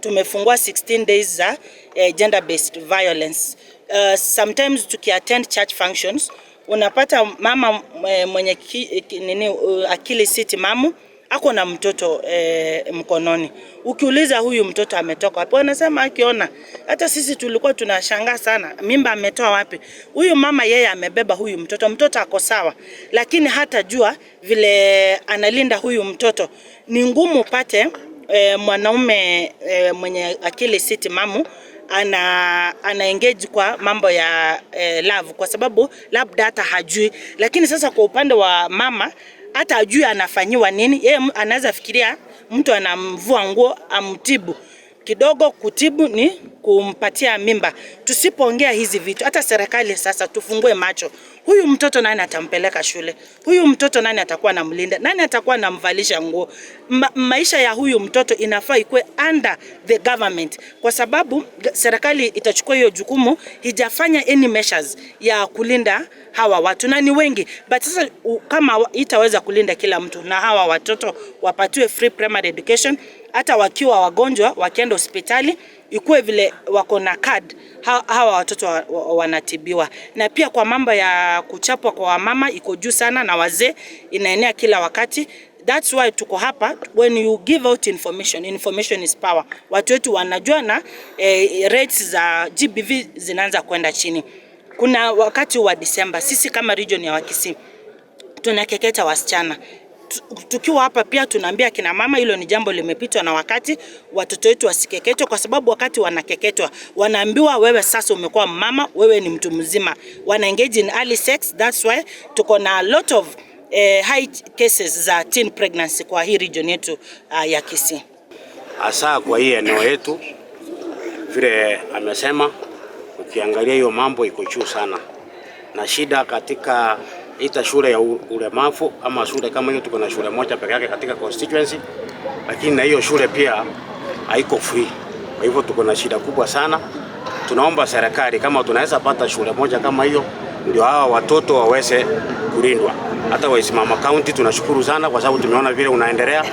Tumefungua 16 days za gender based violence. Sometimes tukiattend church functions, unapata mama mwenye nini, akili si timamu ako na mtoto mkononi. Ukiuliza huyu mtoto ametoka wapi, wanasema akiona. Hata sisi tulikuwa tunashangaa sana, mimba ametoa wapi? Huyu mama yeye amebeba huyu mtoto, mtoto ako sawa, lakini hata jua vile analinda huyu mtoto. Ni ngumu upate mwanaume mwenye akili si timamu ana engage kwa mambo ya love, kwa sababu labda hata hajui. Lakini sasa kwa upande wa mama, hata ajui anafanyiwa nini, yeye anaweza fikiria mtu anamvua nguo amtibu kidogo, kutibu ni kumpatia mimba. Tusipoongea hizi vitu, hata serikali sasa tufungue macho. Huyu mtoto nani atampeleka shule? Huyu mtoto nani atakuwa anamlinda? Nani atakuwa anamvalisha nguo? Maisha ya huyu mtoto inafaa ikuwe under the government, kwa sababu serikali itachukua hiyo jukumu. Hijafanya any measures ya kulinda hawa watu na ni wengi, but sasa kama itaweza kulinda kila mtu na hawa watoto wapatiwe free primary education, hata wakiwa wagonjwa wakienda hospitali ikuwe vile wako na card, hawa watoto wanatibiwa. Na pia kwa mambo ya kuchapwa kwa wamama iko juu sana na wazee, inaenea kila wakati. That's why tuko hapa. When you give out information, information is power. Watu wetu wanajua na rates za GBV zinaanza kwenda chini. Kuna wakati wa Disemba, sisi kama region ya Wakisii tunakeketa wasichana. Tukiwa hapa pia tunaambia kina mama hilo ni jambo limepitwa na wakati, watoto wetu wasikeketwe, kwa sababu wakati wanakeketwa wanaambiwa wewe sasa umekuwa mama, wewe ni mtu mzima, wana engage in early sex. That's why tuko na a lot of high cases za teen pregnancy kwa hii region yetu ya Kisii. Hasa kwa hii eneo yetu, vile amesema, ukiangalia hiyo mambo iko juu sana, na shida katika ita shule ya ulemavu ama shule kama hiyo, tuko na shule moja peke yake katika constituency, lakini na hiyo shule pia haiko free. Kwa hivyo tuko na shida kubwa sana. Tunaomba serikali kama tunaweza pata shule moja kama hiyo, ndio hawa watoto waweze kulindwa. Hata waisimama county tunashukuru sana kwa sababu tumeona vile unaendelea.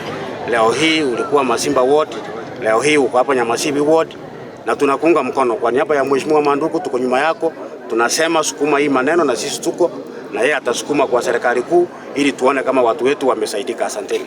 Leo hii ulikuwa Masimba ward, leo hii uko hapa Nyamasibi ward, na tunakuunga mkono kwa niaba ya Mheshimiwa Manduku, tuko nyuma yako. Tunasema sukuma hii maneno na sisi tuko na yeye atasukuma kwa serikali kuu ili tuone kama watu wetu wamesaidika. Asanteni.